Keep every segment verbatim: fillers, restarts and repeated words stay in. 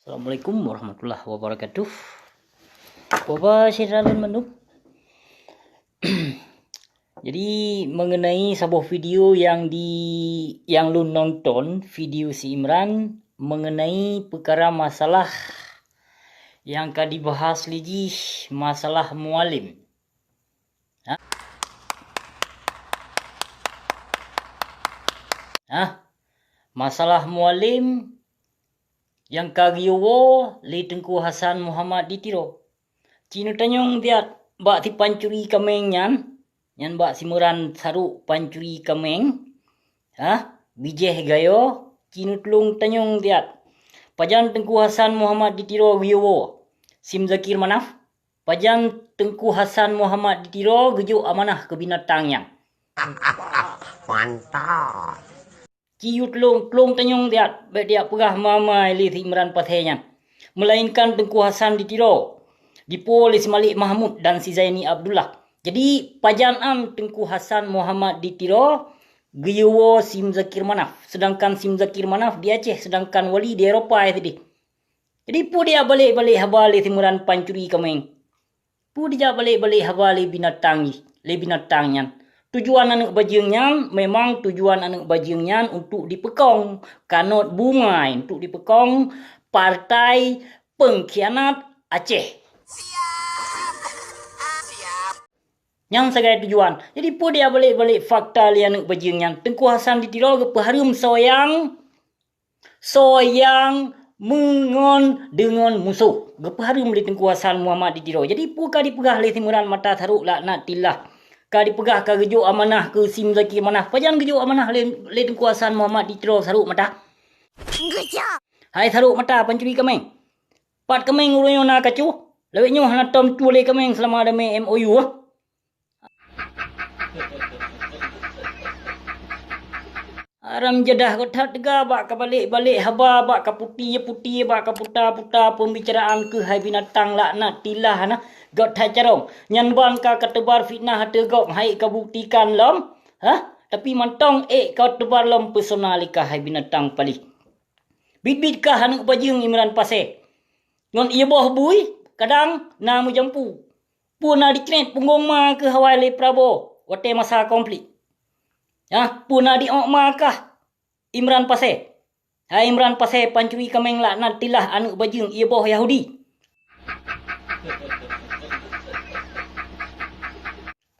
Assalamualaikum warahmatullahi wabarakatuh. Bapak syedara lôn mandum. Jadi, mengenai saboh video yang di, yang lôn nonton, video si Imran mengenai peukara masalah yang ka dibahas lé jih, masalah Mualem. Ha? Ha? Masalah Mualem nyang ka geuyue woe lé Teungku Hasan Muhammad di Tiro. Ci neutanyong siat bak si pancuri kaméng nyan, nyan bak si Imran Sarok pancuri kaméng, ha, bijéh gayo, ci neutulông tanyong siat. Pajan Teungku Hasan Muhammad di Tiro geuyue woe si Muzakir Manaf? Pajan Teungku Hasan Muhammad di Tiro geujok amanah keu binatang nyan? Mantap. Ci yue tulông, tulông tanyong siat, bék dijak peugah ma-ma lé si Imran Pasé nyan. Meulainkan Teungku Hasan di Tiro, dipo lé si Malik Mahmud dan si Zaini Abdullah. Jadi, pajan an Teungku Hasan Muhammad di Tiro geuyue woe si Muzakir Manaf, seudangkan si Muzakir Manaf di Aceh, seudangkan Wali di Eropa sideh. Jadi, peue dijak balek-balek haba lé si Imran pancuri kaméng? Peue dijak balek-balek haba lé binatang jih, lé binatang nyan? Tujuan aneuëk bajeueng nyan, memang tujuan aneuëk bajeueng nyan untuk dipeukong, kanot bungai untuk dipeukong partai pengkhianat Aceh. Nyang sagai tujuan. Jadi, peue dijak balek-balek fakta lé aneuëk bajeueng nyan? Teungku Hasan di Tiro geupeuhareuem soe nyang soe nyang meungon deungon musoh, geupeuhareuem lé Teungku Hasan Muhammad di Tiro. Jadi, peue ka dipeugah lé si Imran Mata Sarok laknatillah? Ka dipeugah ka geujok amanah keu si Muzakir Manaf. Pajan geujok amanah lé, lé Teungku Hasan Muhammad di Tiro Sarok Mata? Hai Sarok Mata pancuri kaméng. Pat kaméng uroe nyoe na kacu? Lawét nyoe hana tom tuléh kaméng seulama damé M O U, ah. Haram jadah, gét that teuga bak ka balek-balek haba, bak ka putéh-putéh, bak ka puta-puta pembicaraan keuhai binatang laknatillah na, gét that carông. Nyan ban ka kateubar fitnah ateueh gob, han ék kabuktikan lom, ha? Tapi mantong ék kateubar lom peusona lé kah hai binatang paléh. Biet-biet kah aneuëk bajeueng Imran Pasé. Ngon ié boh bui, kadang na meujampu. Peue na dicret punggong ma keuh awai lé Prabowo watée masa konflik? Hah, peue na diok ma kah Imran Pasé? Hai Imran Pasé pancuri kaméng laknatillah aneuëk bajeueng ié boh Yahudi.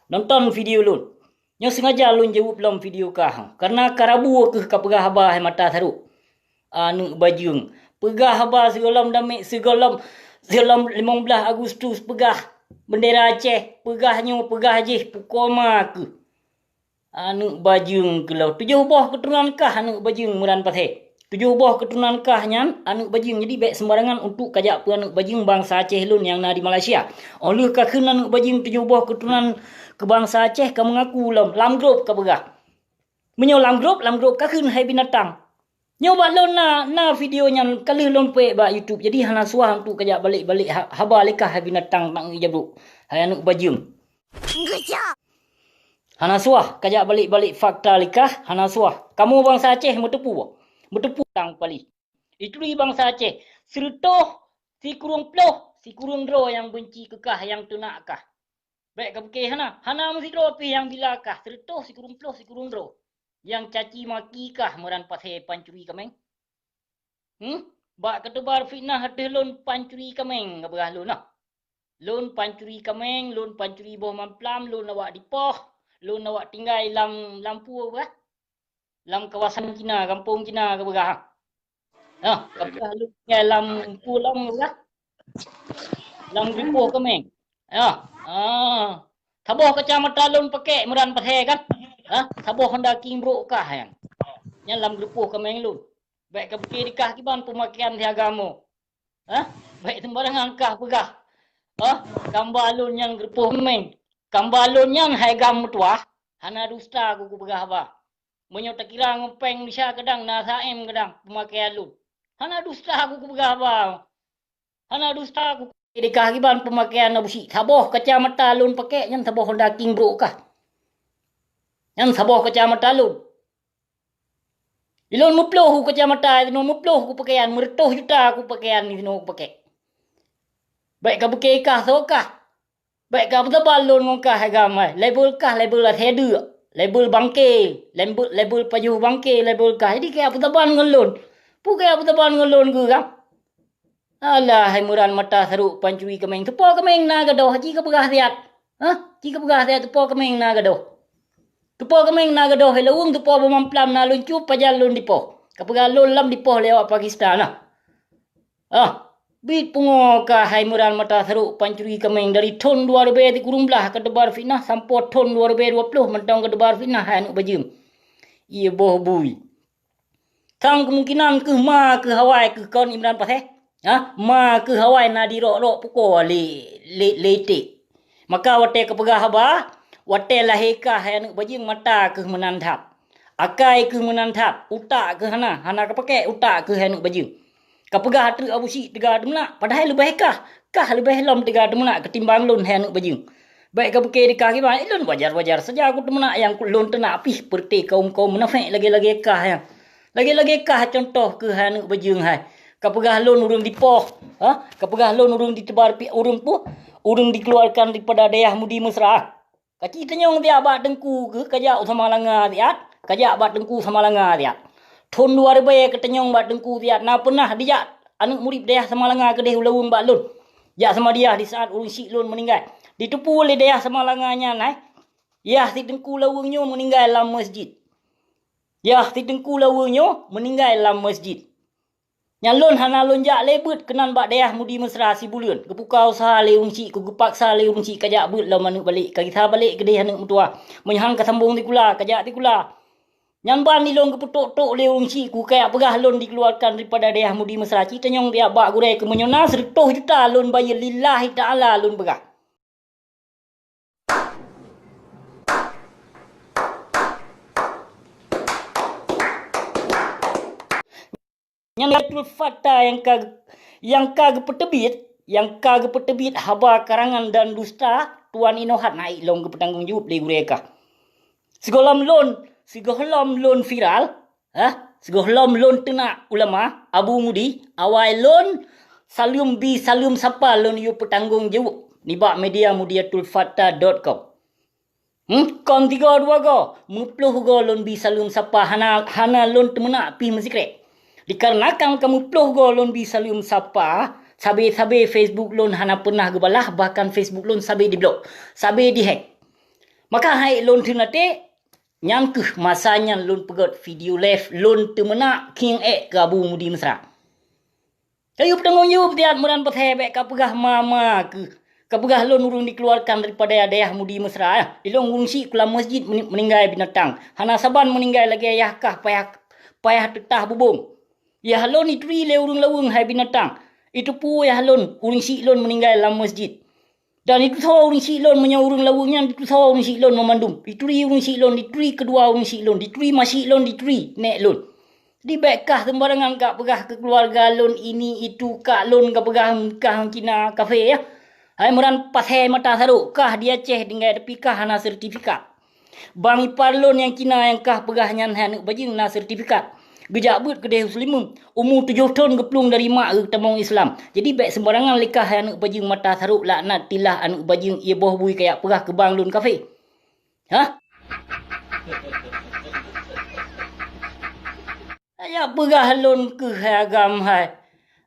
Nonton video lôn. Nyoe sengaja lôn jaweueb lom video kah, kareuna ka rabu keuh ka peugah haba hai Mata Sarok. Aneuëk bajeueng. Peugah haba sigohlom damé, sigohlom, sigohlom limong blaih Agustus peugah bendera Aceh, peugah nyoe, peugah jih, pukoma keuh. Aneuëk bajeueng keuh lom. Tujoh boh keuturonan kah aneuëk bajeueng Imran Pasé. Tujoh boh keuturonan kah nyan aneuëk bajeueng. Jadi bék sembarangan untuk kajak peu aneuëk bajeueng bansa Aceh lôn nyang na di Malaysia. Óh lheueh kakheun aneuëk bajeueng tujoh boh keuturonan keu bansa Aceh ka meungaku lom, lam grup ka peugah. Meunyoe lam grup, lam grup kakheun hai binatang. Nyoe bak lôn na, na video nyan ka lheueh lôn peuék bak YouTube. Jadi hana suah untuk kajak balek-balek ha-, haba lé kah hai binatang nak ngijabruk. Hai aneuëk bajeueng. Hana suah kajak balek-balek fakta lé kah, hana suah. Kamoe bansa Aceh meuteupeue, meuteupeue tang paléh. Ituri bansa Aceh, sireutôh sikureueng ploh sikureueng droe nyang beunci keu kah, nyang teunak kah. Bék kapike hana, hana meusidroe pih nyang bila kah, sireutôh sikureueng ploh sikureueng droe nyang caci maki kah Imran Pasé pancuri kaméng. Hmm? Bak kateubar fitnah ateueh lôn pancuri kaméng, ka peugah lôn nah. Lôn pancuri kaméng, lôn pancuri boh mamplam, lôn awak dipoh, lôn awak tinggai lam, lam peue bah? Lam kawasan Cina, gampông Cina ka peugah. Nah, ka peugah lôn tinggai lam peue lom ka peugah? Lam geupoh kaméng. Ya. Ah. Saboh kacamata lôn pakèk Imran Pasé kan? Ha? Saboh Honda King brôk kah nyan. Nyan lam geupoh kaméng lôn. Bék kapike di kah kiban peumakaian si agamo. Hah? Bék sembarangan kah peugah. Hah? Kamba lôn nyan geupoh kaméng. Kamba lôn nyan hai gam meutuwah, hana dusta ku kupeugah haba. Meunyoe takira ngon péng Indonesia kadang na S M kadang peumakaian lôn. Hana dusta ku kupeugah haba. Hana dusta ku. Di kah kiban peumakaian Abusyik. Saboh kacamata lôn pakèk nyan saboh Honda King brôk kah. Nyan saboh kacamata lôn. Ilôn meuploh u kacamata, ilôn meuploh ku pakaian, meureutoh juta ku pakaian, ilôn ku pakai. Bèk ka beuke kah soe kah. Bèk ka peusaban lôn ngon kah agam hai. Label kah, label asèe deuk. Label bangke. Label, label pajoh bangke, label kah. Jadi kaya peusaban ngon lôn. Peue kaya peusaban ngon lôn keu agam? Alah, hai Meuran mata sarok pancuri kaméng. Teupo kaméng na gadôh, ci ka peugah siat. Hah? Ci ka peugah siat teupo kaméng na gadôh. Teupo kaméng na gadôh, hai laweueng teupo beumamplam na lôn cup pajan lôn dipoh. Ka peugah lôn lam dipoh lé awak Pakistan nah. Ah, bit pungo kah hai Meuran mata sarok pancuri kaméng dari thon dua ribèe sikureueng blah ka teubar fitnah sampoe thon dua ribèe dua ploh mantong ka teubar fitnah hai aneuk bajeueng. Ié boh bui. Sang keumungkinan keuh ma keuh awai keuh kon Imran Pasé. Ha? Ma keuh awai na dirok-rok pukoe lé, lé, lé iték. Maka watèe ka peugah haba, watèe lahé kah hai aneuk bajeueng mata keuh meunan that. Akai keuh meunan that, utak keuh hana, hana ka pakèk utak keuh hai aneuk bajeueng. Ka peugah treuk Abu Syik teuga teumeunak, padahai leubeh kah, kah leubeh lom teuga teumeunak keutimbang lôn hai aneuk bajeueng. Bèk ka beuke di kah kiban, eh, lôn wajar-wajar saja ku teumeunak nyang ku lôn teunak pih peureuté kaum-kaum munafék lagèe-lagèe kah nyan. Lagèe-lagèe kah contoh keuh hai aneuk bajeueng hai. Ka peugah lôn ureueng dipoh, ha? Ka peugah lôn ureueng diteubar pi-, ureueng pu-, ureueng dikeluarkan daripada dayah Mudi Mesra. Ka ci tanyong siat bak teungku keuh, ka jak u Samalanga siat, ka jak bak teungku Samalanga siat. Thon dua ribèe ka tanyong bak teungku siat, na peunah dijak aneuk murit dayah Samalanga keudeh ulaweueng bak lôn. Jak Samadiyah di saat ureueng syik lôn meuninggai. Diteupeue lé dayah Samalanga nyan hai. Yah si teungku laweueng nyoe meuninggai lam masjid. Yah si teungku laweueng nyoe meuninggai lam masjid. Nyan lôn hana lôn jak lé beuet keunan bak dayah Mudi Mesra sibuleuen. Geupuka useuha lé ureueng syik, geupaksa lé ureueng syik ka jak beuet lom aneuk balek, ka gisa balek keudeh aneuk meutuwah. Meunyoe han ka sambong sikula, ka jak sikula. Nyan ban ilôn geupeutok-tok lé ureueng syik ku kaya peugah lôn dikeluarkan daripada dayah Mudi Mesra. Ci tanyong siat bak gurèe keuh meunyoe na seureutôh juta lôn bayeue lillahi ta'ala lôn peugah. Nyan Abdul Fattah nyang ka, nyang ka geupeuteubiet, nyang ka geupeuteubiet haba karangan dan dusta, Tuan Inohat na ilôn geupeutanggong jaweueb lé gurèe kah. Sigohlom lôn, sigohlom lôn viral, hah? Sigohlom lôn teunak ulama, Abu Mudi, awai lôn saleuem bi saleuem sapa lôn yue peutanggong jaweueb nibak media mudiatul fattah dot com. Hmm, kon tiga dua go, meuploh go lôn bi saleuem sapa hana, hana lôn teumeunak pih meusikrek. Dikarenakan ka meuploh go lôn bi saleuem sapa, sabe-sabe Facebook lôn hana peunah geubalah, bahkan Facebook lôn sabe diblok, sabe dihack. Maka hai lôn theun até, nyan keuh masa nyan lôn peugöt video live lôn teumeunak khieng ék keu Abu Mudi Mesra. Kayue peutanggong jaweueb siat Meuran Pasé, bèk ka peugah ma-ma keuh. Ka peugah lôn ureueng dikeluarkan daripada dayah Mudi Mesra. Ilôn ureueng syik ku lam masjid meuni-, meuninggai binatang. Hana saban meuninggai lagèe yah kah payah, payah teutah bubông. Yah lôn ituri lé ureueng laweueng hai binatang. Iteupeue yah lôn, ureueng syik lôn meuninggai lam masjid. Dan itusoe ureueng syik lôn meunyoe ureueng laweueng nyan, itusoe ureueng syik lôn meumandum. Ituri ureueng syik lôn, dituri keudua ureueng syik lôn, dituri ma syik lôn, dituri nèk lôn. Jadi bèk kah seumbarangan ka peugah keu keuluwarga lôn ini itu, kah lôn ka peugah kah Cina kafé, ya. Hai Meuran Pasé mata sarok, kah di Aceh tinggai tapi kah hana sertifikat. Bang ipar lôn nyang Cina nyang kah peugah nyan hai aneuk bajeueng na sertifikat. Geujak beuet keudeh u Seulimeum, umu tujoh thon geuplueng dari mak geutamong Islam. Jadi bèk seumbarangan lé kah hai aneuk bajeueng mata sarok, laknatillah aneuk bajeueng ié boh bui kajak peugah keu bang lôn kafé. Hah? Kajak peugah lôn keuh hai agam hai.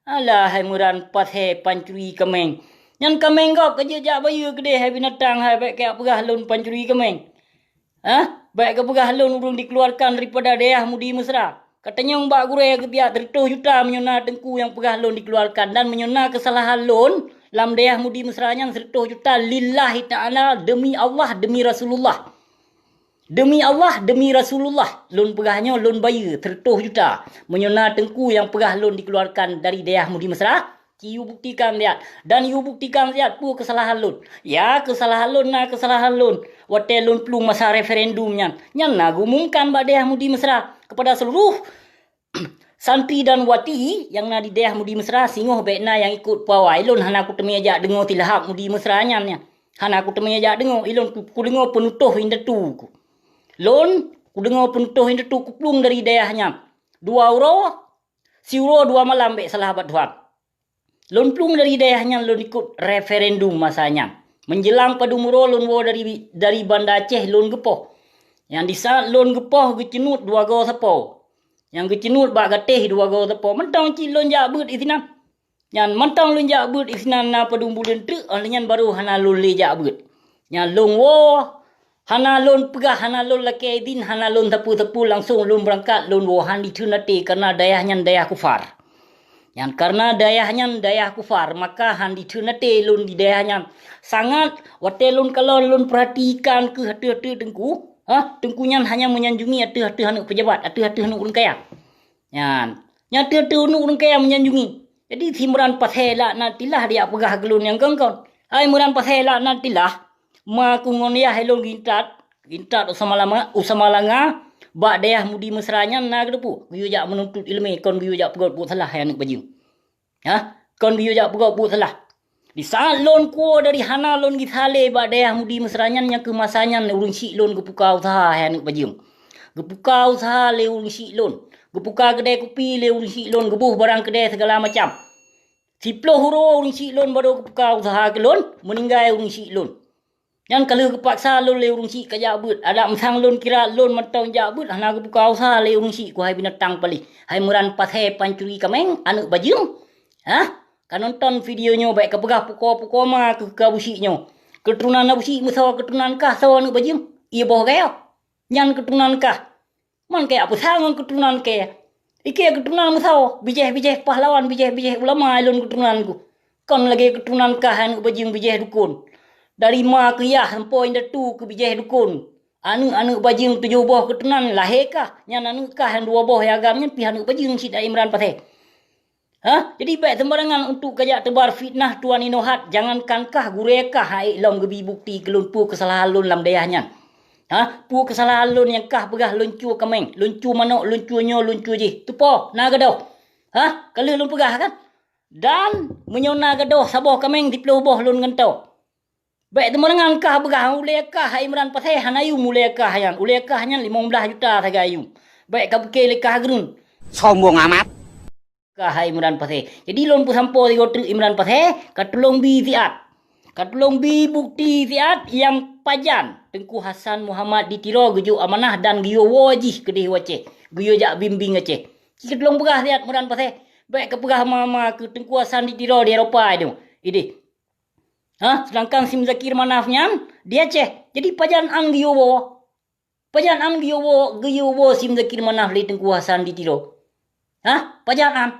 Alah hai Meuran Pasé pancuri kaméng. Nyan kaméng gob ka jeuet jak bayeue keudeh hai binatang hai, bèk kajak peugah lôn pancuri kaméng. Hah? Bèk kapeugah lôn ureueng dikeuluwarkan daripada dayah Mudi Mesra. Katanyong bak gurèe geubiet siratoh juta meunyoe na teungku nyang peugah lôn dikeuluwarkan, dan meunyoe na keusalahan lôn lam dayah Mudi Mesra nyan siratoh juta lillahi ta'ala, demi Allah, demi Rasulullah. Demi Allah, demi Rasulullah, lôn peugah nyoe lôn bayeue siratoh juta. Meunyoe na teungku nyang peugah lôn dikeuluwarkan dari dayah Mudi Mesra, Ci yue buktikan siat, dan yue buktikan siat peue keusalahan lôn. Ya, keusalahan lôn na keusalahan lôn. Watèe lôn plueng masa referendum nyan, nyan na geuumumkan bak dayah Mudi Mesra kepada seluruh santri dan wati nyang na di dayah Mudi Mesra, singoh bèk na nyang ikot pawai. Lôn hana kuteumé jak deungoe silahap Mudi Mesra nyan, nyan. Hana kuteumé jak deungoe, ilôn ku-, kudeungoe peunutoh indatu ku. Lôn kudeungoe peunutoh indatu kuplueng dari dayah nyan. Dua uroe, siuroe dua malam bék salah bak Tuhan. Lôn plueng dari dayah nyan lôn ikot referendum masa nyan. Menjelang padum uroe lôn woe dari, dari Banda Aceh lôn geupoh. Nyang di saat lôn geupoh geuceunuet dua goe sapo. Nyang geuceunuet bak gatéh dua goe sapo. Mantong cit lôn jak beuet isinan. Nyan mantong lôn jak beuet isinan na padum buleuen treuk, óh lheueh nyan barô hana lôn lé jak beuet. Nyan lôn woe, hana lôn peugah, hana lôn lakée idin, hana lôn sapeue-sapeue, langsong lôn beurangkat lôn woe han dikheun até kareuna dayah nyan dayah kufar. Nyan kareuna dayah nyan dayah kufar, maka han dikheun até lôn di dayah nyan. Sangat watée lôn kalon lôn peuratikan keuh ateueh-ateueh teungku, ha, teungku nyan hanya meunyanjungi ateueh-ateueh aneuëk peujabat, ateueh-ateueh aneuëk ureuëng kaya. Nyan, nyan teuh-teuh uneuk ureuëng kaya meunyanjungi. Jadi si Imran Pasé laknatillah dijak peugah keu lôn nyang kon-kon. Hai Imran Pasé laknatillah, ma ku ngon yah ilôn geuintat, geuintat u Samalama-, u Samalanga, bak dayah Mudi Mesra nyan na geuteupeue, geuyue jak meununtut iéleumé kon geuyue jak peugöt buet salah hai aneuëk bajeueng. Hah? Kon geuyue jak peugöt buet salah. Di saat lôn kuwoe dari hana lôn gisa lé bak dayah Mudi Mesra nyan nyang keu masa nyan ureuëng syiek lôn geupuka useuha hai aneuëk bajeueng. Geupuka useuha lé ureuëng syiek lôn. Geupuka keudè kupi lé ureuëng syiek lôn, geuboh barang keudè sigala macam. Siplôh uroe ureuëng syiek lôn barô geupuka useuha keu lôn, meuninggai ureuëng syiek lôn. Nyan ka lheueh geupaksa lôn lé ureuëng syiek ka jak beuet. Adak meusang lôn kira lôn mantong jak beuet hana geupuka useuha lé ureuëng syiek keuhai binatang paléh. Hai Imran Pasé pancuri kaméng, aneuëk bajeueng. Hah? Ka nonton video nyoe bék ka peugah pukoe-pukoe ma keu, keu Abu Syiek nyoe. Keuturonan Abu Syiek meusoe keuturonan kah soe aneuëk bajeueng? Ié boh gaya. Nyan keuturonan kah. Man kaya peusang ngon keuturonan kèe. Ikèe keuturonan meusaboh, bijéh-bijéh pahlawan, bijéh-bijéh ulama ilôn keuturonan ku. Kon lagèe keuturonan kah aneuëk bajeueng bijéh dukon. Dari ma keu yah sampoe indatu keu bijéh dukon. Aneuëk-aneuëk bajeueng tujoh boh keuturonan lahé kah, nyan aneuëk kah nyang dua boh nyang agam nyan pih aneuëk bajeueng cit Imran Pasé. Hah? Jadi bék seumbarangan untuk kajak teubar fitnah tuan inoe hat, jangankan kah gurée kah hai lom geubi bukti keu lôn peue keusalahan lôn lam dayah nyan. Hah? Peue keusalahan lôn nyang kah peugah lôn cue kaméng, lôn cue manok, lôn cue nyoe, lôn cue jih. Teupo, na gadôh. Hah? Ka lheueh lôn peugah kan? Dan meunyoe na gadôh saboh kaméng siplôh boh lôn gantoe. Bék teumeudeungan kah beugah ulée kah hai Imran Pasé hana yum ulée kah nyan. Ulée kah nyan limong blaih juta sagai yum. Bék ka pike lé kah geureun. Sombong amat. Kah hai Imran Pasé. Jadi lôn peusampoe sigoe treuk Imran Pasé, ka tulông bi siat. Ka tulông bi bukti siat nyang pajan Teungku Hasan Muhammad di Tiro geujok amanah dan geuyue woe jih keudeh u Aceh. Geuyue jak bimbing Aceh. Ci ka tulông peugah siat Imran Pasé. Bék ka peugah ma-ma keu Teungku Hasan di Tiro di Eropa nyoe. Ideh. Hah? Sedangkan si Muzakir Manaf nyan di Aceh. Jadi pajan an geuyue woe? Pajan an geuyue woe, geuyue woe si Muzakir Manaf lé Teungku Hasan di Tiro? Hah? Pajan an?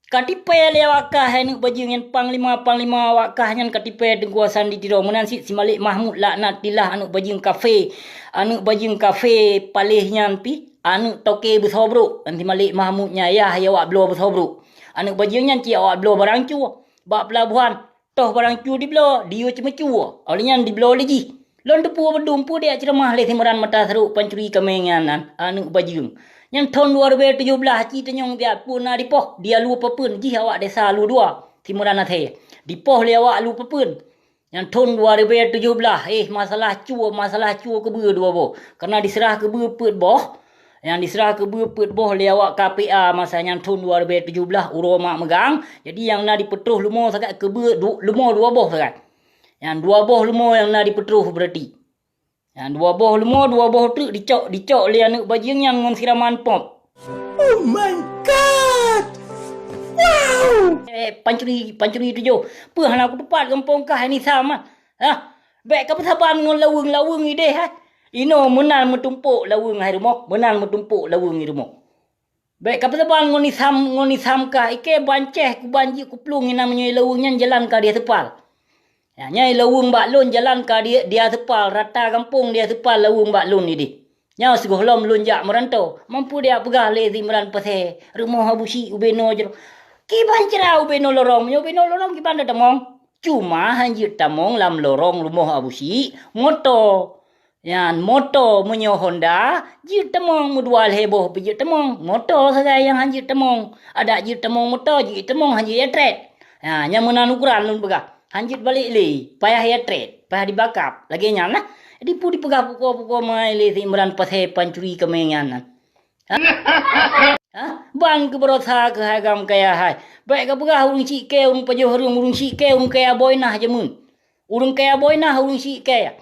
Ka tipée lé awak kah hai aneuëk bajeueng nyan panglima-panglima awak kah nyan ka tipée Teungku Hasan di Tiro. Meunan cit si Malik Mahmud laknatillah aneuëk bajeueng kafé. Aneuëk bajeueng kafé paléh nyan pih aneuëk toke beusoe brok. Dan si Malik Mahmud nyan yah awak bloe beusoe brok. Aneuëk bajeueng nyan cit awak bloe barang cue. Bak peulabohan, toh barang cue dibloe, diyue ceumeucue, óh lheueh nyan dibloe lé jih. Lôn teupeu beudum peue dijak ceuramah lé si Imran Mata Sarok pancuri kaméng nyan nan, aneuëk bajeueng. Nyan thon dua ribée tujoh blaih ci tanyong siat peue na dipoh, di Alu Papeuen, jih awak desa Alu Dua, si Imran Asée. Dipoh lé awak Alu Papeuen. Nyan thon dua ribée tujoh blaih, eh, masalah cue, masalah cue keubeue dua boh. Kareuna diseurah keubeue peuet boh, Nyang diseurah keubeue peuet boh lé awak K P A masa nyan thon dua ribée tujoh blaih uroe mak meugang. Jadi nyang na dipeutroh leumo sagai keubeue du-, leumo dua boh sagai. Nyang dua boh leumo nyang na dipeutroh beurati. Nyang dua boh leumo, dua boh treuk dicok, dicok lé aneuëk bajeueng nyan ngon siraman pop. Oh my God! Wow! Eh, pancuri, pancuri tujoh. Peue hana kutupat gampông kah ini sama? Hah? Bék ka peusaban ngon laweueng-laweueng ideh, hai. Inoe meunan meutumpok laweueng hai rumoh, meunan meutumpok laweueng i rumoh. Bék ka peusaban ngon isam, ngon isam kah, ikée bancéh kuban jeuet kuplueng inan meunyoe laweueng nyan jalan ka diaseupal. Ya, nyan laweueng bak lôn jalan ka di, diaseupal, rata gampông diaseupal laweueng bak lôn ideh. Nyoe sigohlom lôn jak meuranto, mampu dijak peugah lé si Imran Pasé, rumoh Abu Syik ubé noe jroh. Kiban cara ubé noe lorong, meunyoe ubé noe lorong kiban tatamong. Cuma han jeuet tamong lam lorong rumoh Abu Syik, moto. Nyan moto meunyoe Honda, jeuet tamong meudua lhée boh pih jeuet tamong. Moto sagai nyang han jeuet tamong. Adak jeuet tamong moto, jeuet tamong han jeuet ya trét. Ha, nyan meunan ukeran lôn peugah. Han jeuet balek lé, payah ya trét, payah dibakab. Lagée nyan lah. Jadi peue dipeugah pukoe-pukoe mai lé si Imran Pasé pancuri kaméng nyan. Ha? Ban keu barosa keuh hai gam kaya hai. Bèk kapeugah ureueng syiek kèe, ureueng pajoh hareuem, ureueng syiek kèe, ureueng kaya boh inah jameun. Ureueng kaya boh inah, ureueng syiek kèe.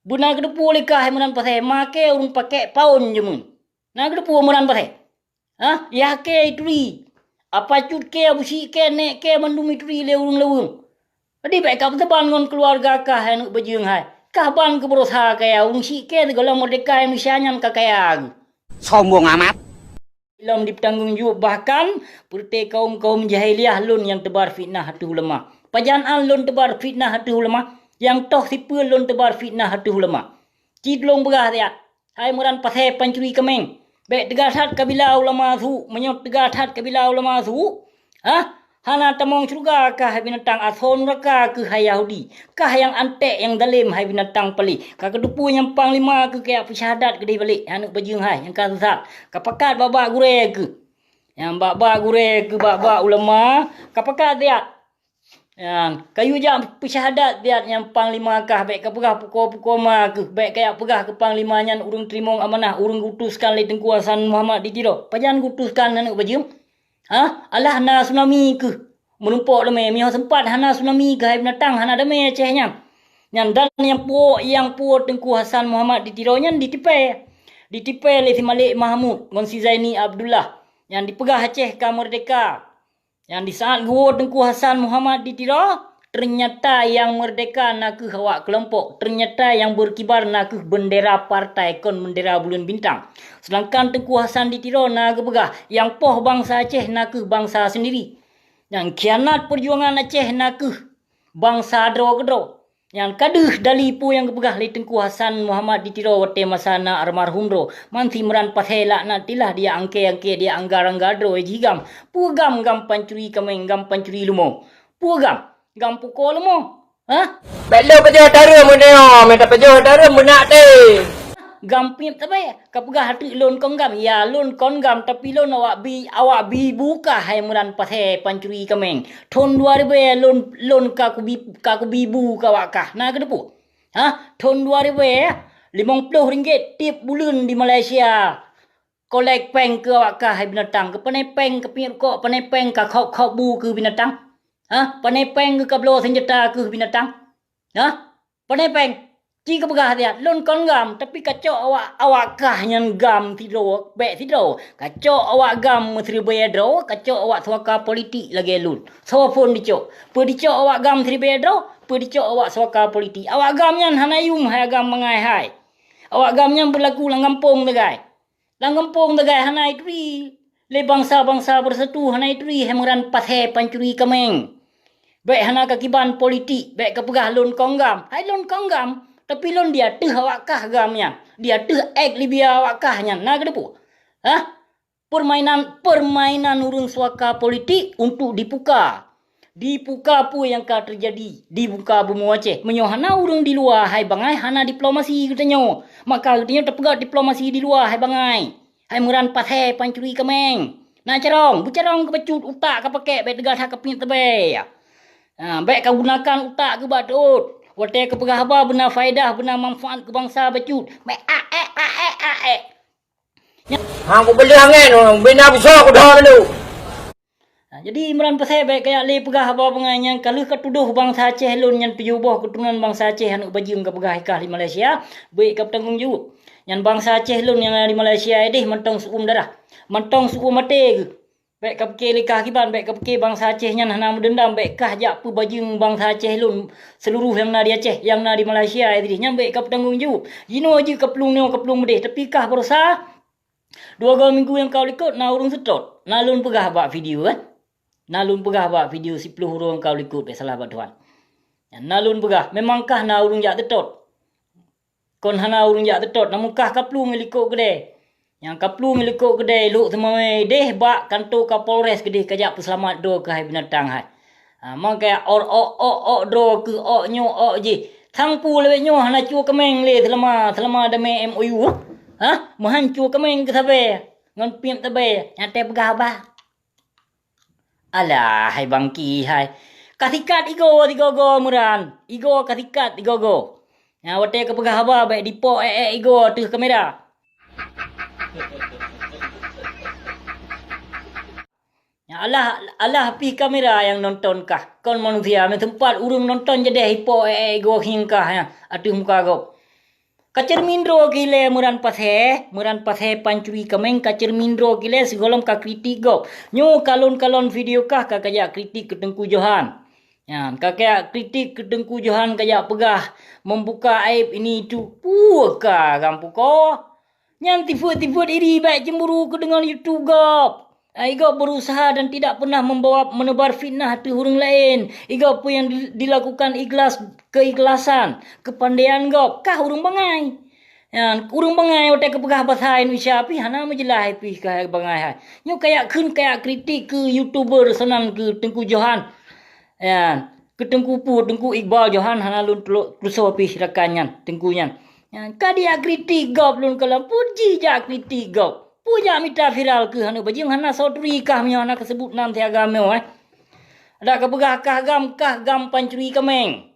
Beuna geuteupeue lé kah hai Meunan Pasè, ma kèe ureueng pakèk paon jameun. Na geuteupeue Meunan Pasè? Ha? Yah kèe ituri. Apa cut kèe, abu syiek kèe, nèk kèe, mandum ituri lé ureueng laweueng. Jadi bèk kapeusaban ngon keuluwarga kah hai aneuk bajeueng hai. Kah ban keu barosa kaya, ureueng syiek kèe sigohlom meurdeka Indonesia nyan ka kaya geuh. Sombong amat. Lom dipeutanggong jaweueb, bahkan peureuté kawöm-kawöm jahiliyah lôn nyang teubar fitnah ateueh ulama. Pajan an lôn teubar fitnah ateueh ulama, nyang toh sipeue lôn teubar fitnah ateueh ulama. Ci tulông peugah siat, hai Meunan Pasè pancuri kaméng, bèk teuga that kabila ulama su, meunyoe teuga that kabila ulama su, hah? Hana tamong syeuruga kah hai binatang, asoe nuraka keuh hai Yahudi. Kah nyang anték nyang dalém hai binatang paléh. Ka kateupeue nyang panglima keuh kajak peusyahadat keudeh balek, hai aneuk bajeueng hai nyang ka sesat. Kapakat bak-bak gurèe keuh. Nyang bak-bak gurèe keuh, bak-bak ulama, kapakat siat. Nyan, kayue jak peusyahadat siat nyang panglima kah, bèk kapeugah pukoe-pukoe ma keuh, bèk kajak peugah keu panglima nyan ureueng teurimong amanah, ureueng geuutuskan lé Teungku Hasan Muhammad di Tiro. Pajan geuutuskan aneuk bajeueng? Ha? Alah na tsunami keuh meurumpok leumé, meunyoe seumpat hana tsunami keuh hai binatang, hana damé Aceh nyan. Nyan dan nyang puwoe, nyang puwoe Teungku Hasan Muhammad di Tiro nyan ditipèe. Ditipèe lé si Malik Mahmud ngon si Zaini Abdullah. Nyan dipeugah Aceh ka meurdeka. Nyan disaat geuwoe Teungku Hasan Muhammad di Tiro, teunyata nyang meurdeka na keuh awak keulompok, teunyata nyang beureukibar na keuh beundera partai kon beundera buleuen bintang. Seudangkan Teungku Hasan di Tiro na geupeugah, nyang poh bansa Aceh na keuh bansa seundiri. Nyang khianat peujuangan Aceh na keuh bansa droe keudroe. Nyan ka deuh dali peue nyang geupeugah lé Teungku Hasan Muhammad di Tiro watèe masa na almarhum droe, man si Meunan Pasè laknatillah, dijak angkée-angkée, dijak angga-rangga droe jih gam. Peue gam, gam pancuri kaméng, gam pancuri leumo? Peue gam? Gam pukoe leumo? Hah? Bèk lôn pajoh tareuem meunyoe, meunan pajoh tareuem meunak teh. Gam piep tabé, kapeugah ateueh lôn kon gam, ya lôn kon gam, tapi lôn awak bi, awak bi bu kah hai Meunan Pasè pancuri kaméng. Thon dua ribèe lôn, lôn ka kubi, ka kubi bu keu awak kah, na geuteupeue? Hah? Thon dua ribèe, limong ploh ringgit tiep buleuen di Malaysia. Kolek péng keu awak kah hai binatang, keu pané péng, keu piep rukok, pané péng, ka khok-khok bu keu binatang. Hah? Pané péng keu kabloe seunjata keu binatang. Hah? Pané péng? Ci kapeugah siat, lôn kon gam, tapi kacok awak, awak kah nyan gam sidroe, bèk sidroe. Kacok awak gam meusiribèe droe, kacok awak suaka politik lagèe lôn. Soe phon dicok? Peue dicok awak gam siribèe droe? Peue dicok awak suaka politik? Awak gam nyan hana yuem hai agam bangai hai. Awak gam nyan beulaku lam gampông sagai. Lam gampông sagai hana ituri lé bansa-bansa beusatu, hana ituri hai Meunan Pasè pancuri kaméng. Bèk hana kakiban politik, bèk kapeugah lôn kon gam. Hai lôn kon gam, tapi lôn di ateueh awak kah gam nyan, di ateueh ék Libya awak kah nyan, na geuteupeue? Hah? Permainan, permainan ureueng suaka politik untuk dipuka. Dipuka peue nyang ka teujadi di muka bumoe Aceh. Meunyoe hana ureueng di luwa hai bangai, hana diplomasi geutanyoe. Maka geutanyoe tapeugah diplomasi di luwa hai bangai. Hai Meunan Pasè pancuri kaméng. Na carông, beucarông keu bacut, utak kapakèk, bèk teuga that keu piep tabé. Ha, bèk kagunakan utak keu bak teuôt. Watèe kapeugah haba beuna faedah, beuna manfaat keu bansa bacut. Bèk aèk, aèk, aèk. Hang kubeuleeh angén, bina busoe kudhô dulu. Ha, jadi Meunan Pasè bèk kajak lé peugah haba bangai nyang ka lheueh katudoh bansa Aceh lôn nyan tujoh boh keuturonan bansa Aceh aneuk bajeueng kapeugah i kah di Malaysia, bèk kapeutanggong jaweueb. Nyan bansa Aceh lôn nyang na di Malaysia éh deh mantong seuuem darah, mantong seuuem até geuh. Bèk kapike lé kah kiban, bèk kapike bansa Aceh nyan hana meudeundam, bèk kah jak peubajeueng bansa Aceh lôn seuluruh nyang na di Aceh, nyang na di Malaysia éh deh nyan bèk kapeutanggong jaweueb. Jinoe jeuet kaplueng nyoe kaplueng meudeh, tapi kah barosa Dua goe minggu nyang ka u likot na ureueng seutôt. Na lôn peugah bak video, eh. Na lôn peugah bak video siploh uroe nyang ka u likot, bèk salah bak Tuhan. Nyan na lôn peugah, memang kah na ureueng jak seutôt. Kon hana ureueng jak seutôt, namun kah kaplueng i likot keudè. Nyang kaplueng i likot keudè, lhok seumawé deh bak kanto Kapolres keudeh kajak peuseulamat droe keuh hai binatang hai. Ha, mangkèe ot, ot, ot, ot droe keuh, ot nyoe, ot jih. Sang peue lawét nyoe hana cue kaméng lé seulama, seulama damé M O U. Ha? Meuhan cue kaméng keu sabé ngon piep tabé, nyang teupeugah bah. Alah, hai bangki hai. Ka sikat igoe sigoe-goe Meunan. Igoe ka sikat igoe-goe. Nyang watèe kapeugah haba bèk dipok èk-èk igoe ateueh kamera. Alah, alah pih kamera nyang nonton kah, kon manusia, meuteumpat ureuëng nonton jadeh ipo ék-ék goh hieng kah nyan ateueh muka gob. Ka ceureumin droe gilée meuran pasé, meuran pasé pancuri kaméng ka ceureumin droe gilée sigohlom ka kritik gob. Nyoe kalon-kalon video kah ka kajak kritik keu Teungku Johan. Nyan, ka kajak kritik keu Teungku Johan kajak peugah membuka aib ini itu. Peue ka gam pukoe? Nyan tifeuet-tifeuet iri bék cemburu keu deungon YouTube gob. Ai gob berusaha dan tidak pernah membawa menebar fitnah ateueh ureuëng laén. Igob peue nyang di- dilakukan ikhlas, keikhlasan, kepandaian gob, kah ureuëng bangai. Nyan, ureuëng bangai watée geupeugah basa Indonesia pih hana meujeulaih pih kah bangai hai. Nyoe kajak kheun kajak kritik keu YouTuber sanan keu Teungku Johan. Nyan, keu Teungku peue, Teungku Iqbal Johan hana lôn tulo- tuso pih rakan nyan, Teungku nyan. Nyan, ka dijak kritik gob lôn kalon, peue jih jak kritik gob. Peue jak mita viral keuh aneuk bajeueng hana soe turi kah meunyoe hana kaseubut nan siagam nyoe, eh. Adak kapeugah kah gam, kah gam pancuri kaméng.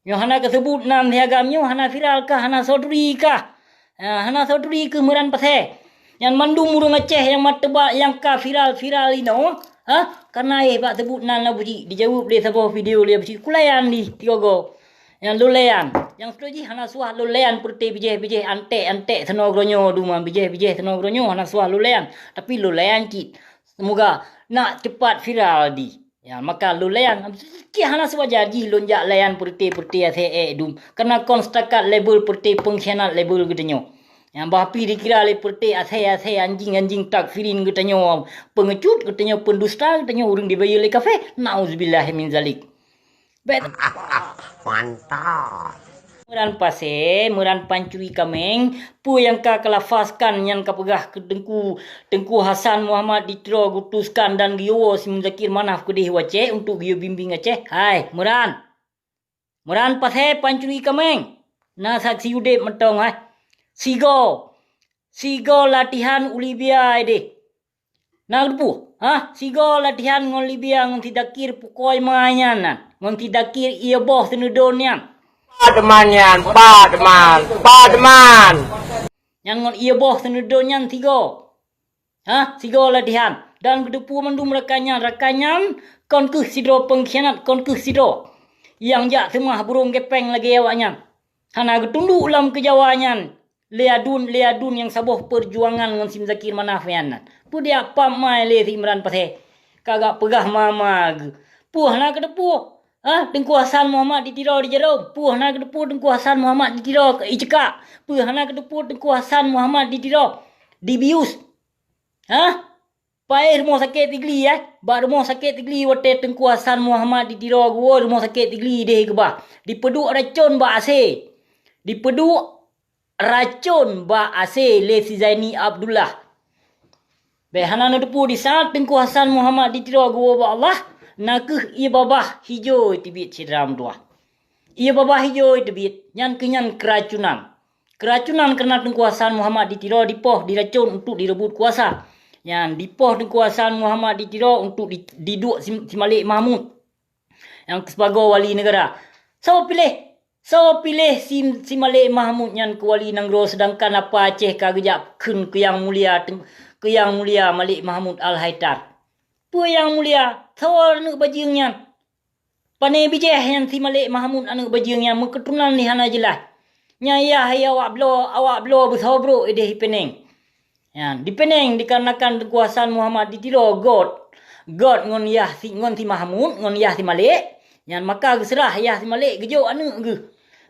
Nyoe hana kaseubut nan siagam nyoe hana viral kah, hana soe turi kah. Ah, hana soe turi keuh meuran pasé. Nyan mandum ureuëng Aceh nyang mat teuba nyang ka viral-viral inoe, ha? Kana éh bak seubut nan Abuji, dijaweueb lé saboh video lé Abuji, kulayan di tigogo. Nyang lulayan, nyang seutôt jih hana suah lulayan peureuté bijéh-bijéh anték-anték seunoe geuronyoe duma bijéh-bijéh seunoe geuronyoe hana suah lulayan, tapi lulayan cit. Seumoga nak cepat viral di. Ya, maka lôn layan. Kih hana siwajar jih lôn jak layan peureuté-peureuté asée ék dum. Karena kon seutakat label peureuté pengkhianat label geutanyoe. Nyang bah pi dikira lé peureuté asée-asée anjing-anjing takfirin geutanyoe, peungecut geutanyoe, pendusta geutanyoe, ureuëng dibayeue lé kafé. Nauzubillahi min zalik. Bék Mantap. Meuran pasé, meuran pancuri kaméng, peue nyang ka kalafazkan nyan kapeugah keu Teungku, Teungku Hasan Muhammad di Tiro geutuskan dan geuyue woe si Muzakir Manaf keudeh u Aceh untuk geuyue bimbing Aceh. Hai, meuran. Meuran pasé pancuri kaméng. Na saksi udeb mantong, hai. Sigoe, sigoe latihan u Libya deh. Na geuteupeue? Hah? Sigoe latihan ngon Libya ngon si Dakir pukoi ma nyan na. Ngon si Dakir ié boh seuneudon nyan. Pat teuma nyan, pat teuma, pat teuma. Nyan ngon ié boh seuneudon nyan sigoe. Hah? Sigoe latihan. Dan geuteupeue mandum rakan nyan, rakan nyan kon kheueh sidroe peungkhianat, kon kheueh sidroe nyang jak seumah burông gépéng lagée awaknyan. Hana geutunduk lam keujawa nyan. Lé adun, lé adun nyang saboh peujuangan ngon si Muzakir Manaf nyan. Peue diak pap mai lé si Imran Pasé. Ka gak peugah ma-ma geuh. Peue hana geuteupeue? Hah? Teungku Hasan Muhammad di Tiro di Jarom. Peue hana geuteupeue Teungku Hasan Muhammad di Tiro i Cekak? Peue hana geuteupeue Teungku Hasan Muhammad di Tiro di Bius? Hah? Paéh rumoh sakét Tigli, eh. Bak rumoh sakét Tigli watée Teungku Hasan Muhammad di Tiro geuwoe rumoh sakét Tigli deh geuba. Dipeuduek racon bak asé. Dipeuduek racon bak asé lé si Zaini Abdullah. Bék hana neuteupeue di saát Teungku Hasan Muhammad di Tiro geuwoe bak Allah, na kheueh ié babah hijôi teubiet syedara meutuwah. Ié babah hijôi teubiet, nyan keuh nyan keuracunan. Keuracunan keureuna Teungku Hasan Muhammad di Tiro dipoh diracon untuk direubot kuasa. Nyan dipoh Teungku Hasan Muhammad di Tiro untuk di, diduek si, si Malik Mahmud nyang sibagoe wali neugara. Soe piléh? Soe piléh si, si Malik Mahmud nyan keu wali nanggroe, seudangkan apa Aceh ka geujak kheun keu nyang mulia, keu nyang mulia Malik Mahmud Al-Haidar? Peue nyang mulia? Soe aneuëk bajeueng nyan? Pané bijéh nyan si Malik Mahmud aneuëk bajeueng nyan meukeuturonan lé hana jeulaih. Nyan yah, yah awak bloe, awak bloe beusoe brok ideh i Peneng. Nyan, di Peneng dikarenakan Teungku Hasan Muhammad di Tiro göt, göt ngon yah si, ngon si Mahmud, ngon yah si Malik. Nyan maka geuseurah yah si Malik geujok aneuëk geuh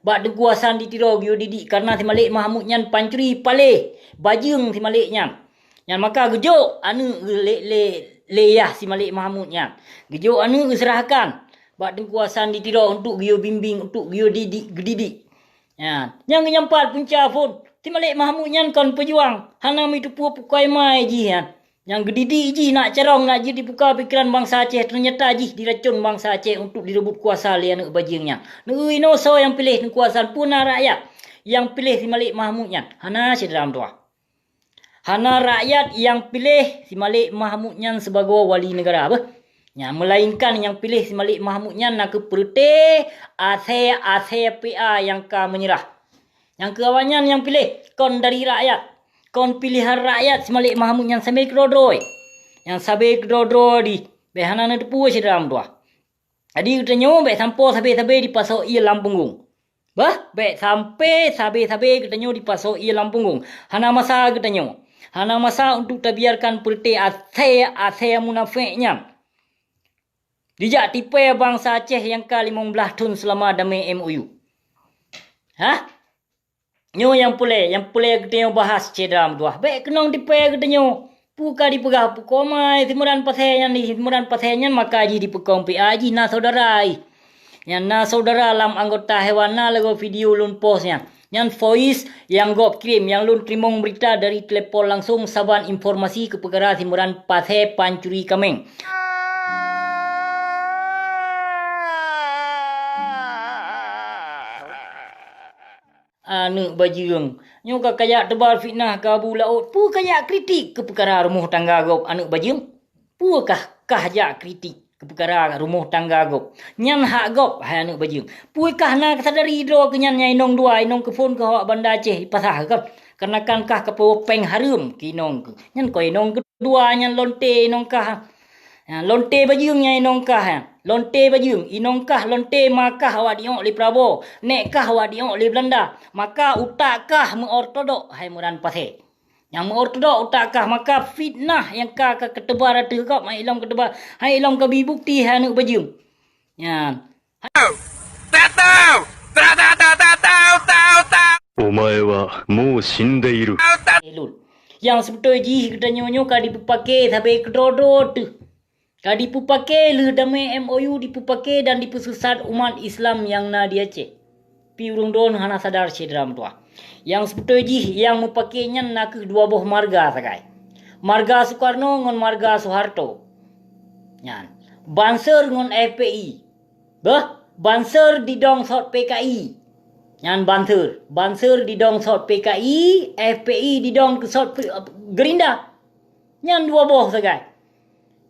bak Teungku Hasan di Tiro geuyue didik, kareuna si Malik Mahmud nyan pancuri paléh bajeueng si Malik nyan. Nyan maka geujok aneuëk geuh lé, lé, lé yah si Malik Mahmud nyan. Geujok aneuëk geuseurahkan bak Teungku Hasan di Tiro untuk geuyue bimbing, untuk geuyue didik, geudidik. Nyan, nyang geunyampat punca phon, si Malik Mahmud nyan kon peujuang, hana meuteupeu pukoi mai jih nyan. Nyang geudidik jih nak carông, nak jeuet dibuka pikeran bansa Aceh, teunyata jih diracon bansa Aceh untuk direubot kuasa lé aneuëk bajeueng nyan. Neu inoe soe nyang piléh Teungku Hasan, peue na rakyat nyang piléh si Malik Mahmud nyan? Hana syedara meutuwah. Hana rakyat nyang piléh si Malik Mahmud nyan sibagoe wali neugara beuh. Nyan, meulainkan nyang piléh si Malik Mahmud nyan na kheueh peureuté asée-asée P A nyang ka meunyeurah. Nyang keu awaknyan nyang piléh kon dari rakyat, kon piléhan rakyat si Malik Mahmud nyan samé keudroe-droe. Nyang sabe keudroe-droe di, bék hana neuteupeue syedara meutuwah. Jadi geutanyoe bék sampoe sabe-sabe dipasoe ie lam punggong. Bah, bék sampoe sabe-geutanyoe dipasoe ie lam punggong. Hana masa geutanyoe. Hana masa untuk tabiarkan peureute asée-asée munafék nyan. Dijak tipée bansa Aceh nyang ka limong blaih thon seulama damé M O U. Hah? Nyoe nyang peureulée, nyang peureulée geutanyoe bahas syedara meutuwah. Bék keunong tipée geutanyoe. Peue ka dipeugah peukomai simuran pasé nyan di, simuran pasé nyan maka jih dipeukong P A jih na syedara jih. Nyan na syedara lam anggota hewan na lagée video lôn post nyan. Nyan voice nyang gob kirém nyang lôn teurimong beurita dari telepon langsong saban informasi keu peukara simuran pasé pancuri kaméng. Aneuëk bajeueng, nyoe ka kajak teubar fitnah keu Abu Laôt, peue kajak kritik keu peukara rumoh tangga gob aneuëk bajeueng? Peue kah kah jak kritik keu peukara rumoh tangga gob? Nyan hak gob, hai aneuëk bajeueng. Peue kah na kasadari droe keu nyan nyang inong dua, inong keuphon keu awak Banda Aceh dipasah gob? Kareuna kan kah kapeue péng hareuem keu inong keuh. Nyan kon inong keudua nyan lonte inong kah. Ha, lonte bajeueng nyang inong kah, ha. Lonte bajeueng, inong kah lonte ma kah awak diok lé Prabowo, nék kah awak diok lé Belanda. Maka utak kah meuortodok, hai muran pasé. Nyang meuortodok utak kah, maka fitnah nyang ka, ka keuteubar ateueh gob, hai ilom keuteubar, hai ilom ka bi bukti, hai aneuëk bajeueng. Nyan. お前はもう死んでいる。 Eh, lôn. Nyang seubeutôi jih geutanyoe nyoe ka dipeupake sabe keudroe-droe teuh. Ka dipeupake lheueh damé M O U dipeupake dan dipeuseusat umat Islam nyang na di Aceh. Pi ureuëng droen hana sadar syedara meutuwah. Nyang seubeutôi jih nyang meupake nyan na kheueh dua boh marga sagai. Marga Soekarno ngon marga Soeharto. Nyan. Banser ngon F P I. Beuh, banser didong sot P K I. Nyan banser, banser didong sot P K I, F P I didong keu sot P-, Gerinda. Nyan dua boh sagai.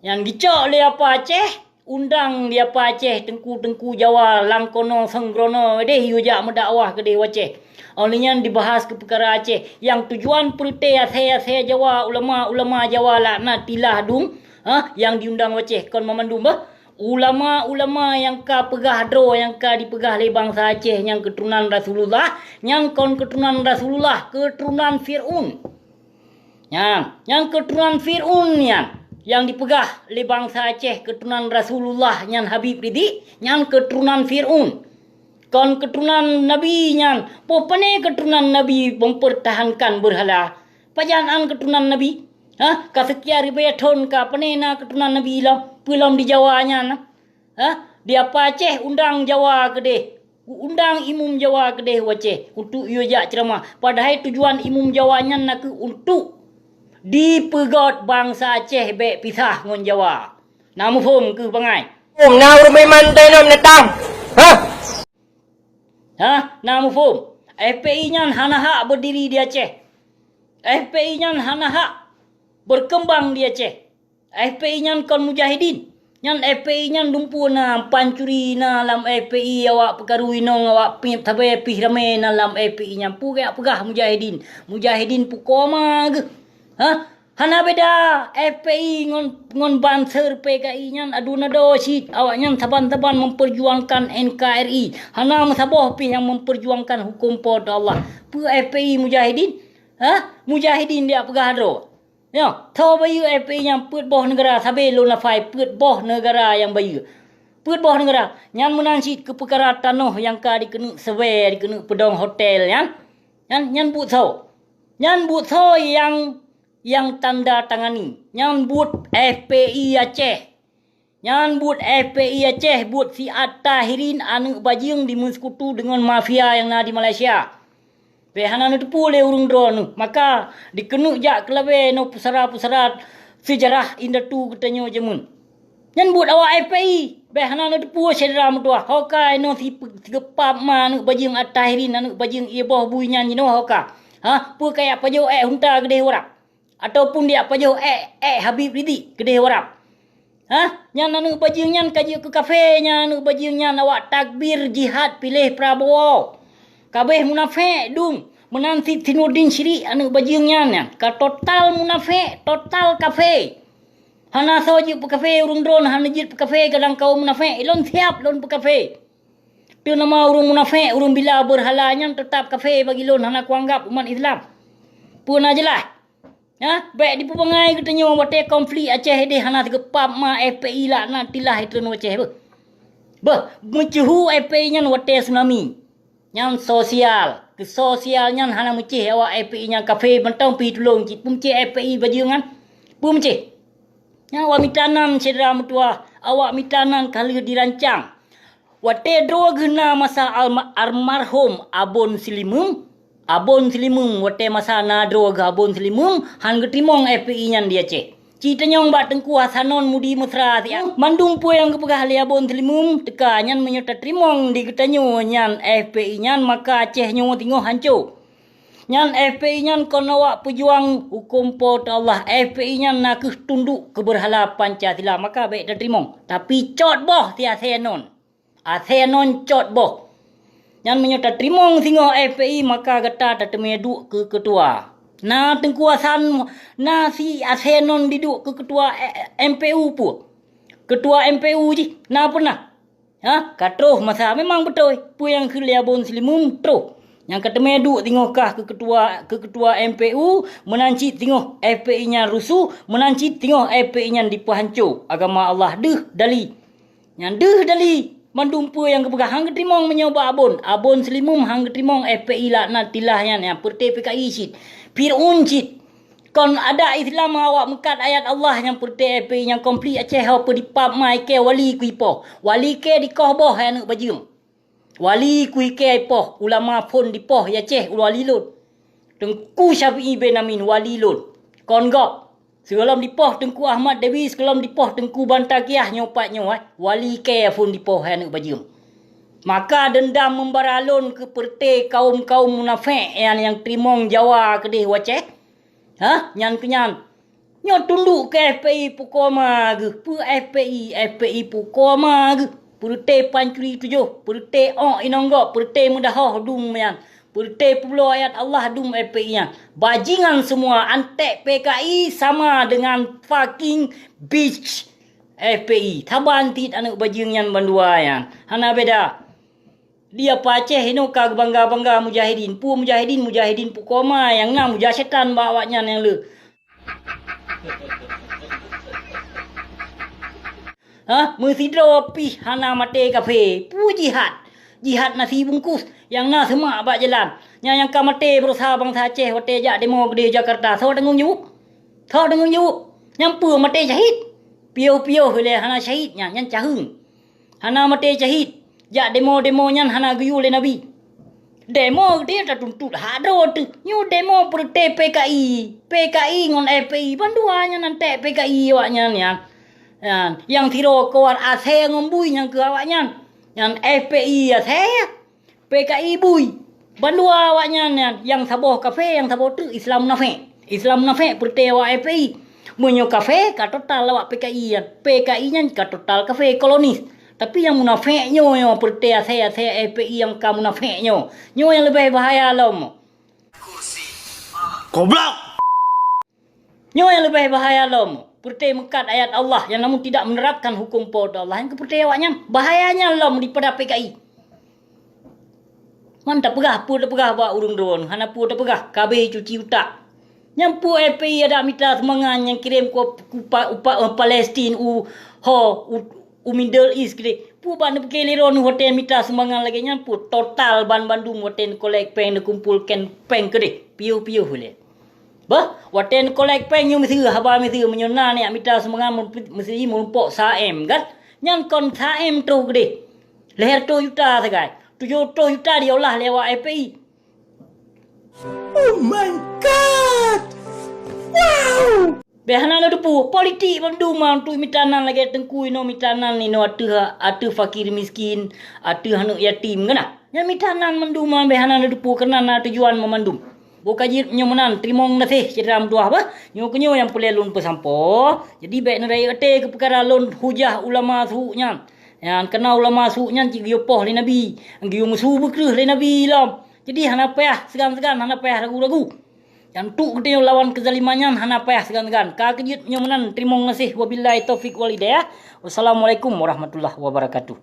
Nyan gicok lé Apa Aceh, undang lé Apa Aceh teungku-teungku Jawa langkono senggrono deh yue jak meudakwah keudeh u Aceh. Óh lheueh nyan dibahas keu peukara Aceh, nyang tujuan peureute asée-asée Jawa, ulama-ulama Jawa laknatillah dum, ha, nyang diundang u Aceh kon mamandum bah. Ulama-ulama nyang ka peugah droe nyang ka dipeugah lé bansa Aceh nyang keuturonan Rasulullah, nyan kon keuturonan Rasulullah, keuturonan Fir'aun. Nyan, nyang keuturonan Fir'aun nyan, nyang dipeugah lé bansa Aceh keuturonan Rasulullah nyan Habib Rizik, nyan keuturonan Fir'aun. Kon keuturonan Nabi nyan, poh pané keuturonan Nabi mempertahankan beurhala? Pajan an keuturonan Nabi? Hah? Ka seukian ribée thon ka pané na keuturonan Nabi lom, peue lom di Jawa nyan? Hah? Di Apa Aceh undang Jawa keudeh, undang imum Jawa keudeh u Aceh untuk yue jak ceuramah. Padahai tujuan imum Jawa nyan na kheueh untuk dipeugét bansa Aceh bék pisah ngon Jawa. Na muphom keuh bangai? Hom na ureuëng meuiman teunom neutang. Hah? Hah? Na muphom? F P I nyan hana hak beudiri di Aceh. F P I nyan hana hak beukeumbang di Aceh. F P I nyan kon mujahidin. Nyan F P I nyan dumpeue na, pancuri na lam F P I, awak peukaru inong, awak piep sabe pih ramé na lam F P I nyan. Peue geujak peugah mujahidin? Mujahidin peue koma geuh? Hah? Hana beda F P I ngon, ngon banser P K I nyan adu nado cit. Awaknyan saban-saban memperjuangkan N K R I. Hana meusaboh pih nyang memperjuangkan huköm Po teu Allah. Peue F P I mujahidin? Hah? Mujahidin geujak peugah droe. Nyoe, tho bayeue F P I nyang peuet boh neugara sabe lôn hafai peuet boh neugara nyang bayeue. Peuet boh neugara, nyan meunan cit keu peukara tanoh nyang ka dikeuneuk seubée, dikeuneuk peudong hotel nyan. Nyan, nyan buet soe? Nyan buet soe nyang, nyang tanda tangani? Nyan buet F P I Aceh. Nyan buet F P I Aceh, buet si At-Tahirin aneuëk bajeueng dimeusekutu deungon mafia nyang na di Malaysia. Bék hana neuteupeue lé ureuëng droeneueh, maka dikeuneuk jak keulabée nyoe pusara-pusara seujarah indatu geutanyoe jameun. Nyan buet awak F P I, bék hana neuteupeue syedara meutuwah. Ho ka inoe si pe-, si geupap ma aneuëk bajeueng At-Tahirin, aneuëk bajeueng ié boh bui nyan jinoe ho ka. Ha, peue kajak pajoh ék hunta keudeh u Arab? Ataupun dijak pajoh ék, ék Habib Rizik keudeh u Arab? Hah? Nyan aneuëk bajeueng nyan ka jeuet keu kafé, nyan aneuëk bajeueng nyan awak takbir jihad piléh Prabowo. Kabéh munafék dum, meunan cit Sinurdin Syirik aneuëk bajeueng nyan, nyan ka total munafék, total kafé. Hana soe jeuet peukafe ureuëng droen, hana jeuet peukafe kadang kaum munafék. Ilôn siab lôn peukafe. Teunama ureuëng munafék, ureuëng bila beurhala nyan teutab kafe bagi lôn, hana kuanggab umat Islam. Peue na jeulaih? Ha? Bék dipeubangai geutanyoe watée konflik Aceh ideh hana sigeupab ma F P I laknat tilah itreun Aceh beuh. Beuh, meuceuhu F P I nyan watée tsunami. Nyan sosial. Keu sosial nyan hana meucéh awak F P I nyan kafe mantong pi tulông cit. Peue meucéh F P I bajeueng nyan? Peue meucéh? Nyan awak mita nan syedara meutuwah, awak mita nan ka lheueh dirancang. Watée droe geuh na masa alma-, almarhum Abon Silimeum, Abon Silimeum, watée masa na droe geuh Abon Silimeum, han geuteurimong F P I nyan di Aceh. Ci tanyong bak Teungku Hasanon Mudi Mesra siat. Mandum peue nyang geupeugah lé Abon Silimeum teuka nyan meunyoe tateurimong di geutanyoe nyan F P I nyan, maka Aceh nyoe singoh hanco. Nyan F P I nyan kon awak peujuang huköm Po teu Allah. F P I nyan na kheueh tunduk keu beurhala Pancasila, maka bék tateurimong. Tapi cot boh si asée non. Asée non cot boh. Nyan meunyoe tateurimong singoh F P I, maka gata tateumé duek keu keutua. Na Teungku Hasan, na si asée non diduek keu keutua, eh, M P U peue? Keutua M P U jih, na peue na? Ha? Ka troh masa, memang beutôi. Peue nyang kheun lé Abon Silimeum troh. Nyang ka teumé duek singoh kah keu keutua, keu keutua M P U, meunan cit singoh F P I nyan rusuh, meunan cit singoh F P I nyan dipeuhanco. Agama Allah deuh dali. Nyan deuh dali, mandum peue nyang geupeugah han geuteurimong meunyoe bak Abon. Abon Silimeum han geuteurimong F P I laknat tilah nyan, nyang peureute P K I cit. Fir'aun cit. Kon adat Islam awak meukat ayat Allah nyang peureute F P I nyang konflik Aceh ho peudipab ma ikée wali kuipoh. Wali kée dikoh boh hai aneuëk bajeueng. Wali kuikée ipoh, ulama phon dipoh i Aceh wali lôn. Teungku Syafi'i bin Amin wali lôn. Kon gob. Sigohlom dipoh Teungku Ahmad Dewi, sigohlom dipoh Teungku Bantaqiah nyoe pat nyoe, eh, wali kée phon dipoh hai aneuëk bajeueng. Maka deundam meubara lôn keu peureute kaum-kaum munafék nyan nyang teurimong Jawa keudeh u Aceh. Ha? Nyan keu nyan. Nyoe tunduk keu F P I pukoe ma geuh. Peue F P I? F P I pukoe ma geuh. Peureute pancuri tujoh, peureute ôk inong gob, peureute meudahoh dum nyan. Peureute peubloe ayat Allah dum F P I nyan. Bajingan semua, anték P K I sama dengan fucking bitch F P I. Saban cit aneuëk bajeueng nyan bandua nyan. Hana beda. Di apa Aceh inoe ka geubangga-bangga mujahidin. Peue mujahidin, mujahidin pukoe ma nyang na mujah setan bak awaknyan nyang le. Ha, meusidroe pih hana maté kafé. Peue jihad? Jihad nasi bungkus nyang na seumak bak jalan. Nyang, nyang ka maté beurusaha bansa Aceh watée jak demo keudeh Jakarta. Soe tanggong jaweueb? Soe tanggong jaweueb? Nyang peue maté syahid? Piôh-piôh ilée hana syahid nyan, nyan caheueng. Hana maté syahid. Jak demo-demo nyan hana geuyue lé Nabi. Demo geutanyoe tatuntut hak droe teuh. Nyoe demo peureute P K I. P K I ngon F P I. Bandua nyan anték P K I awaknyan nyan. Nyan, nyang sidroe keuwar asée ngon bui nyang keu awaknyan. Nyan F P I asée. P K I bui. Bandua awaknyan nyan, nyang saboh kafé, nyang saboh teuk Islam munafék. Islam munafék peureute awak F P I. Meunyoe kafé, ka total awak P K I nyan. P K I nyan ka total kafé, kolonis. Tapi nyang munafék nyoe, nyoe peureute asée-asée F P I nyang ka munafék nyoe. Nyoe nyang leubeh bahaya lom. Goblok! Nyoe nyang leubeh bahaya lom, peureute meukat ayat Allah nyang namun tidak menerapkan huköm Po teu Allah nyang keu peureute awaknyan. Bahaya nyan lom daripada P K I. Man tapeugah peue tapeugah bak ureuëng droen, hana peue tapeugah, ka abéh cuci utak. Nyang peue F P I adak mita sumbangan nyang kirém ku, ku pa, upa, eh, Palestin u ho u, u Middle East keudeh. Peue bak neupiké lé droen watée mita sumbangan lagée nyan peue total ban bandum watée neukolek péng neukumpolkan péng keudeh. Piôh-piôh ulée. Bah, watée neukolek péng nyoe miseue, haba miseue meunyoe na neujak mita sumbangan meup-, meuseue meurumpok sa M kan? Nyan kon sa M troh keudeh. Lhée reutôh juta sagai. Tujoh reutôh juta diolah lé awak F P I. Oh my God! Wow! Bék hana lôn teupeu, politik bandum ma untuk mita nan lagée teungku inoe mita nan inoe ateueh, ateueh fakir miskin, ateueh aneuëk yatim kan na? Nyan mita nan mandum ma bék hana lôn teupeu keunan na tujuan meumandum. Boh ka jeuet nyoe meunan, teurimong gaséh syedara meutuwah bah. Nyoe keunyoe nyang peureulée lôn peusampoe. Jadi bék neurayeuk até keu peukara lôn hujah ulama su nyan. Nyan, keuna ulama su nyan cit geuyue poh lé Nabi, geuyue meusu beukreueh lé Nabi lom. Jadi hana payah seugan-seugan, hana payah ragu-ragu. Dan tu geutanyoe lawan keuzaliman nyan hana payah seugan-seugan. Ka keujeuet nyoe meunan, teurimong gaséh, wabillahi taufik wal hidayah. Wassalamualaikum warahmatullahi wabarakatuh.